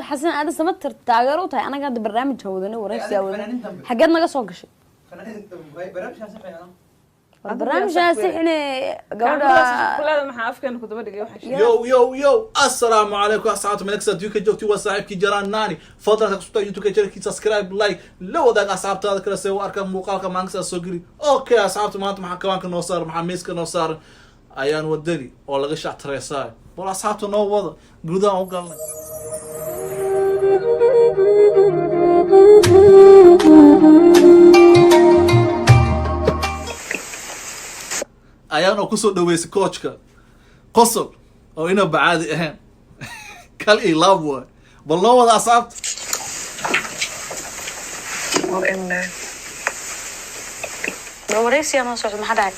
Xasan Aadan Samatar taageero u tahay. Anaga hadda barnaamij hawadane, waraysi hawadane, xageed naga soo gashay? War barnaamijaa sixine gabadha. Kuleeda maxaa afkeena ku daba dhigay waxaa? Yo yo yo, assalaamu calaykum asxaabta meleksa adduunka joogtay. Waa saaxiibkii Jaraan Nani. Fadlan ka YouTube channelkii subscribe, like, la wadaag asxaabtaada kale se u arkaan muuqaalka maalinta soo geli. Okay asxaabta, maanta maxaa kawaanka noo saaran? Maxaa miiska noo saaran? Ayaan Wadani oo laga shactareysaayo. Bal asxaabta noo wada, gudaha u galnay. Ayaan oo kusoo dhaweysay coachka qosol oo inaba caadi ahayn, kal iyo laab waay. Bal noo wada asxaabta. War in Waraysiyaa noo socda, maxaa dhacay?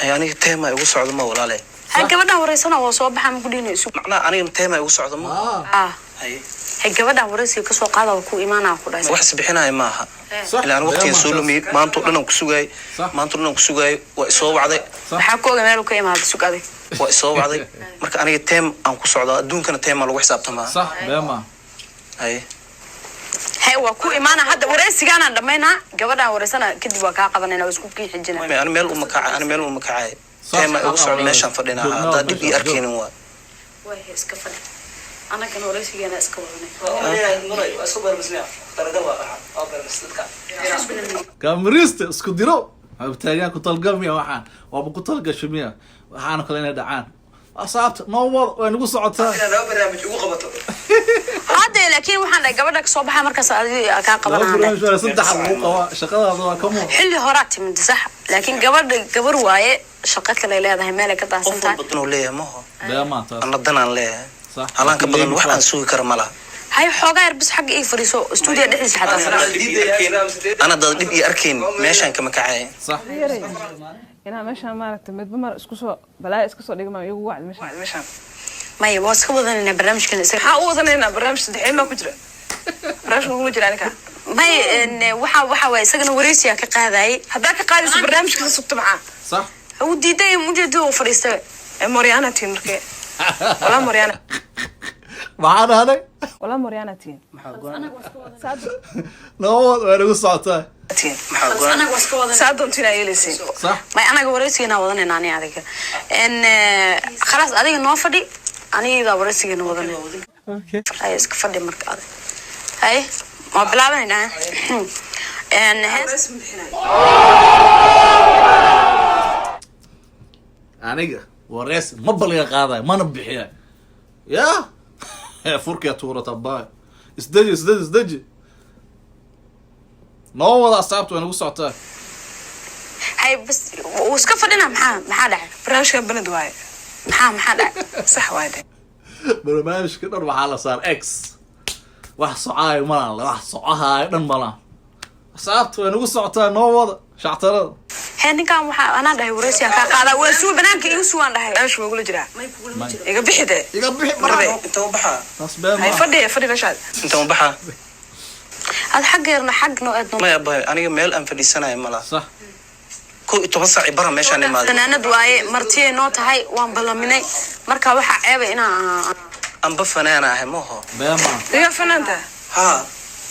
Ay, aniga teema igu socdo ma, walaale. Hay, gabadhan waraysana waa soo baxa, ma ku dhihina isu. Macnaha aniga teema igu socdo ma. Ah. Ah. Haye. Hay, gabadhan waraysiga kasoo qaada, waa ku imaanaa ku dhahay. Wax isbixinaya maaha. Sax. Ilaa aan waqtigan soo lumiyey, maanta o dhan aan ku sugaayay. Maanta o dhan aan ku sugaayay, waa isoo wacday. Maxaa ku oga meel ka imaada? Sug adig. Waa isoo wacday. Marka aniga teem aan ku socdaa, adduunkana teemaa lagu xisaabtamaa. Sax, beema. Haye. Hay, waa ku imaana. Hadda waraysigaanaan dhamaynaa, gabadhan waraysana, kadib waa kaa qabanayna, waa isku kii xijina. Ani meel uma kaca, ani meel uma kacay. Teema igu socdo, meeshaan fadhinaa. Joognaa. Haddaa dhib ii Meeshaan, arkaynin waa. Way iska fadhi, anagana waraysigeena iska wadanay. Kaamiriista isku diro taagaan ku talgamiya, waxaan waaba ku talgasho miya? Waxaana kale inay dhacaan. Asxaabta noo wada, way nagu socotaa. Hadda laakiin waxaan dhahay gabadha kasoo baxa, markaas adiga kaa Laba qabanaa. barnaamij waa saddex lagu qabaa, shaqadaada waa kamo. Xilli horaa timid, sax, laakiin gabadha gabar waaye, shaqo kale leedahay, meelay ka Qof daahsan tahay. walba danuu leeyahay maho. Beema taas. Anna danaan leeyahay. Halaan ka badan wax aan sugi kara ma laha. Hay, xoogaa yar bis xagga ii fadhiiso, stuudiya dhexdiisa xataa fadhiiso. Ana dad dhib ii arkayn meeshaan kama kacay. Yaray inaa meeshaan maaragtay midba mar isku soo balaayo iska soo dhigma igu wacd meeshaan. Maya, waa iska wadanaynaa barnaamijkan isaga. Maxaa u wadanaynaa barnaamij saddexeen baa ku jira, barnaamijka kula jira anika. Maya, waxa waay isagana wareysiyaa ka qaadayay. Haddaa ka qaadaysa barnaamijka ka sugto maxaa? Uu diiday, ujeedo uu fadhiistay. Ee Moryana tiin markee, walaa Moryana. Maxaa dhahnay? Walaa Moryana tiin. Nabad waa nagu socotaa. Tiin. Maxaa go-aan? Anaga waa iska wadanay. Saa doontiin aa yeelaysiin. May, anaga wareysigeena wadanayna, ani adiga khalaas, adiga noo fadhi, aniga wareysigeena wadanay. Ay, iska fadhi marka adig. Hay, waa bilaabanaynaa Aniga wareys ma baliga qaadayo mana bixiya ya furkiya tuurata baay. Isdeji, isdeji, isdeji. Noo wada asxaabta, way nagu socotaa. Hay, bas wuu iska fadhina. Maxaa dhacay? Barnaamijkan banad waaye. Maxaa dhacay? Sax waaye de. Barnaamijka dhan waxaa la saar x, wax socaayo malaan, wax socahaayo dhan malaan. Asxaabta way nagu socotaa, noo wada shactarada. Hee, ninkan waxaa anaa dhahay wareysiga kaa qaadaa, waa suu banaanka igu sugaan dhahay. Barnaamijka waa kula jiraa, iga bixi de. Iga bixi. Marbe. Inta u baxaa. Taas been hay maaha. Fadhi, fadhi meeshaad. Inta u baxaa. Ad xagga yarna xag noo eedno. Maya bay, aniga meel aan fadhiisanayo ma laha. 11 saac i bara meeshaan imaaday. Fanaanad waaye, martiyay noo tahay, waan ballaminay. Marka waxaa ceeba inaa Anba fanaana ahay maho. Been maaha. Iga fanaanta. Haa.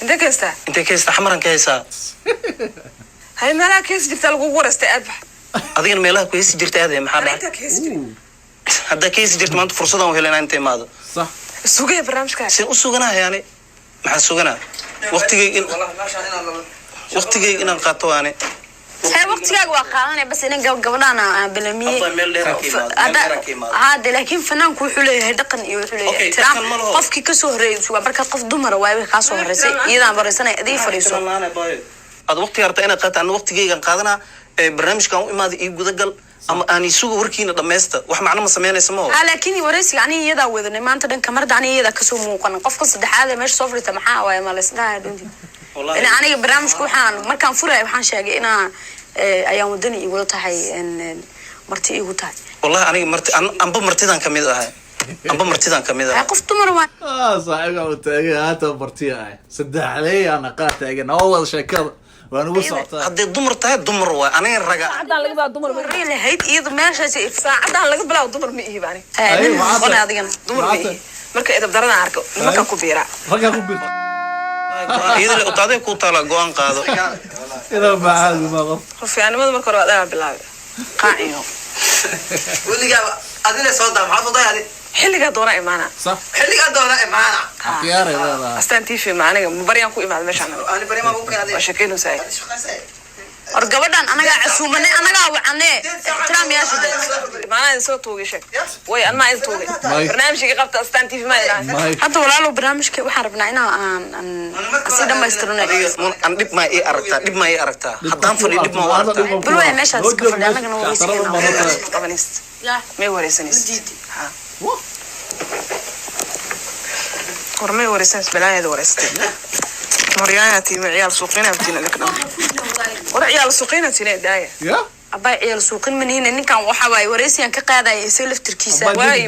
Intee ka haystaa? Intee ka haystaa? Xamaran ka haysaa. Hay, meelaha ka heesi jirtaa lagugu wareystay, aad bax. Adigana meelaha ku heesi jirta aadaya, maxaa dhacay? Intaa ka heesi jiray. Haddaa ka heesi jirta, maanta fursadaan u helay inaan inta imaado. Sugaya barnaamijka. Seen u suganahay ani? Maxaan suganaa? Waqtigayga inaan qaato waane. Hee, waqtigaaga waa qaadanaya, bas inan gabadhaan aan balamiyey. Abba, meel dheer aan ka imaado, meel dheer aan ka imaado. Hade, laakiin fanaanku wuxuu leeyahay dhaqan iyo wuxuu leeyahay Okay, ixtiraam. dhaqan ma laho. Qofkii kasoo horreeyay sugaa. Marka qof dumara waay, way kaa soo horreysay, iyadaan baraysanay, adii fadhiiso. Aad waqtiga rabta inaad qaata, ana waqtigaygaan qaadanaa. Ee barnaamijkan u imaada ii gudagal ama aan isuga warkiina dhammaysta, wax macno ma samaynaysa ma ho. Ha, laakiin wareysiga aniga iyadaa wadanay maanta dhan, kamarada aniga iyadaa kasoo muuqan. Qofka saddexaad ee meesha soo fadhiista maxaa waaye? Ma laysdhahay runtii? Wallahi. Ina aniga barnaamijka waxaan markaan furaya waxaan sheegay inaa ayaan wadani igula tahay marti igu tahay. Wallahi aniga marti anba martidan kamid ahay, anba martidan kamid Hay, ahay. qof dumar waa. Ah, saaxiibka u taagan haata bartiya ah saddexley ana qaar taagan. Noo wada sheekada, waa nagu socotaa. Hadday dumar tahay, dumar waay, aniga raga. Saacaddaan laga bilaabo dumar ma Horey lahayd iyadu meeshaas. Saacaddaan laga bilaabo dumar ma ihiba ani. Nin Ay, noqonay adigana. Dumar ma Maanta. ihi. Marka edab daradaan arko, nimankaan ku biiraa. Raggaa ku biirta. Iyada utaadee kuu taala, go-aan qaado. Inaa macaadi ma qof. Rufiyaanimada marka hore waa adagaa bilaabay, qaaciyo. Weligaa adina soo daa, maxaad udahay adi? Xilligaa doona imaana. Sax. Xilligaa doona imaana. Khiyaaray leedahay. Astaan TV ma aniga ma baryaan ku imaada meeshaan? Ani bari ma ku keenay. Waa sheekeynaysaa. Shaqaysay. War gabadhan anagaa casuumanay, anagaa wacanee, ixtiraam yaasha dad. Maanaa idin soo tuugay? Sheeg way, anmaa idin tuugay? May. Barnaamijkii qabta Astaan TV maa idhahan. May. Hadda walaalow, barnaamijka waxaan rabnaa inaan aan si dhammaystirno. Adiga aan dhib maa ii aragtaa? Dhib maa ii aragtaa? Haddaan fadhiyo dhib maa u aragtaa? Bal waay, meeshaas iska fadhi, annagana wareysigeena. Qabanaysid may wareysanaysid? Ha. War may wareysanaysid? Balaayada wareysatay. Maryaana tiima, ciyaal suuqina tiina idinka dhan. War ciyaal suuqina tiina, daaya. Ya. Abay, ciyaal suuqin maniina. Ninkan waxa waaye wareysigan ka qaadaya isoo laftirkiisa. Waay,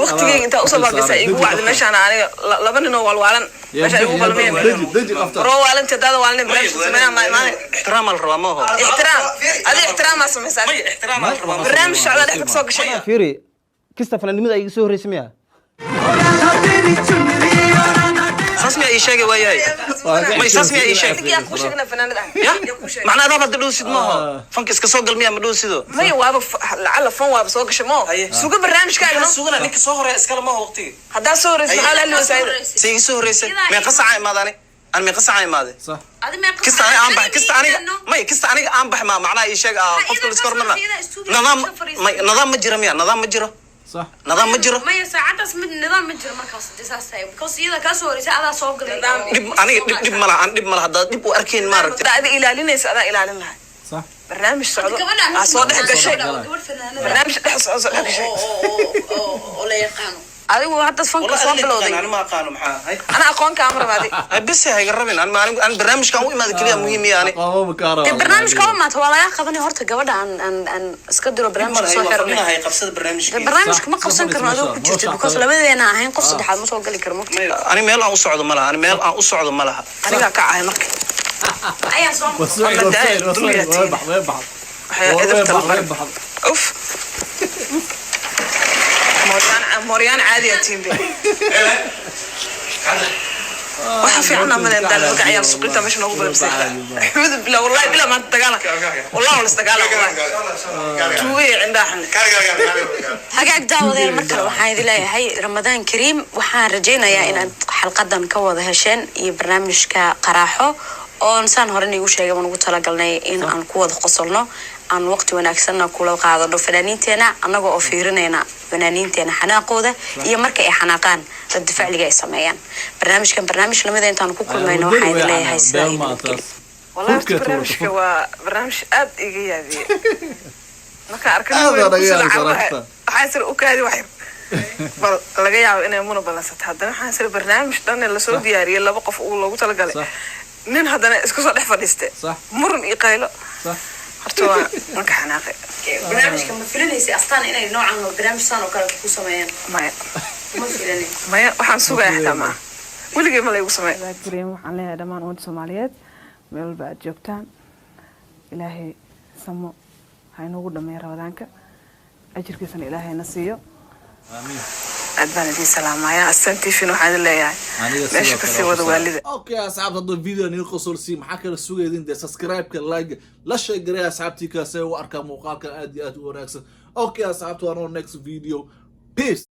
waqtigeyga intaa usoo baabisa igu wacda meeshaan aniga laba nin oo waalwaalan meesha igu balmeen. Deji, deji qafta. Waroo waalanti hadaada waalin barnaamijka sameynaa ma imaanay. Ixtiraamaa la rabaa, ma aho? Ixtiraam adi, ixtiraamaa samaysaa. May, ixtiraamaa la rabaa. Barnaamij socdaa dhexda kasoo gashay. Fiiri kista fanaanimada iga soo horreysay miya? Saas miyaa ii sheegay? Waayahay, may, saas miyaa ii sheegay? Yaa kuu sheegna fanaanad ah? Ya. Yaa kuu sheegay? Macnaa adaab hadda dhowsid maaho, fanka iska soo gal miyaa? Ma dhowsido? Maya, waaba lacala fan waaba soo gashay mo. Haye. Suga barnaamijkaaga no. Sugana ninka soo horeeya iskale maaho waqtiga. Haddaa soo horeysa maxaa la hadli Se iga soo horeysay? Meeqa saaca imaadani an? Meeqa saaca imaade? Sax. Kista aniga aan bax, kista aniga may, kista aniga aan bax ma macnaha ii sheeg ah, qofka la iska hormarna nidaam may, nidaam ma jiro miya? Nidaam ma jiro. Sax. Nidaam ma jiro. Maya, saacadaas mid nidaam ma jiro markaas hadii saas tahay, because iyada kaa soo horeysay, adaa soo galay. Dhib aniga dhib ma laha, an dhib ma laha haddaad dhib u arkayn maaragtay. Haddaa adiga ilaalinaysa, adaa ilaalin lahay. Sax. Barnaamij socdo aa soo dhex gashay, barnaamij dhex socdo soo dhex gashay. Oo la yaqaano adigu hadda fanka soo bilowday. Ani ma aqaano maxaa hay. Ana aqoon kaama raba adi. Hay, bes hayga rabin. An maalin an barnaamijkan u imaada keliya muhiim iya ani. Aqoon ma Dee barnaamijka waa maata, waa lagaa qabanay horta. Gabadha aan iska diro, barnaamijka soo xirnay. Hay, qabsada barnaamijka. Dee barnaamijka ma Sax, qabsan sax. karno adoo ku jirto, because labadeena ahayn, qof saddexaad ma soo gali karo mugta. Ani meel aan u socdo ma laha, ani meel aan u socdo ma laha. Anigaa ka cahay marka. Ayaa soo Waxay edebta la barin. Uf, mooryaan, mooryaan caadi ah tiimbe. Waxa fiican ama daal marka ciyaal suqinta meesha noogu balabsay. Xudu bila, wallahi bila maanta dagaala, wallahi wala isdagaala, wallahi tuugay cindhaa xun. Hagaag daawadeel, mar kale waxaan idin leeyahay Ramadaan kariim. Waxaan rajaynayaa inaad xalqadan ka wada hesheen iyo barnaamijka qaraaxo oon saan hore niigu sheegay baan ugu talagalnay in aan ku wada qosolno, aan waqti wanaagsanna kula qaadano fanaaniinteena, annaga oo fiirinayna fanaaniinteena xanaaqooda iyo marka ay xanaaqaan radi facliga ay sameeyaan. Barnaamijkan barnaamij lamida intaan ku kulmayno, waxaan idin leeyahay sidaa iyo nabadgelyo. Wallahi horta barnaamijka waa barnaamij aad iga yaabiyey markaan arkay. Aad baa naga yaabay saraxta. Waxaa sir u kaadi wax yar, bal laga yaabo inay muna ballansato. Haddana waxaan sir barnaamij dhan lasoo diyaariyey, laba qof uu loogu talagalay, nin haddana isku soo dhex fadhiiste, muran iyo qaylo. Horta waa manka xanaaqay. Barnaamijka ma filinaysay Astaan inay noocan oo barnaamij saan oo kale ku sameeyaan? Maya. Ma filanay. Maya, waxaan sugaya xitaa maaha, weligay ma laygu sameey. Kariim, waxaan leeyahay dhammaan ummadda Soomaaliyeed meel walba aad joogtaan, Ilaahay samo ha inoogu dhameeya Ramadaanka, ajirkiisana Ilaahay na siiyo. Aad baan idiin salaamayaa. Astaan TV waxaan idin leeyahay meesha kasii wada waalida. Okay asxaabta, hadduu video nii qosolsi, maxaa kala sugaydin? Dee subscribe-ka, like, la sheegaray asxaabtii kale si ay u arkaan muuqaalkan aad iyo aad u wanaagsan. Okay asxaabta, waa noo next video. Peace.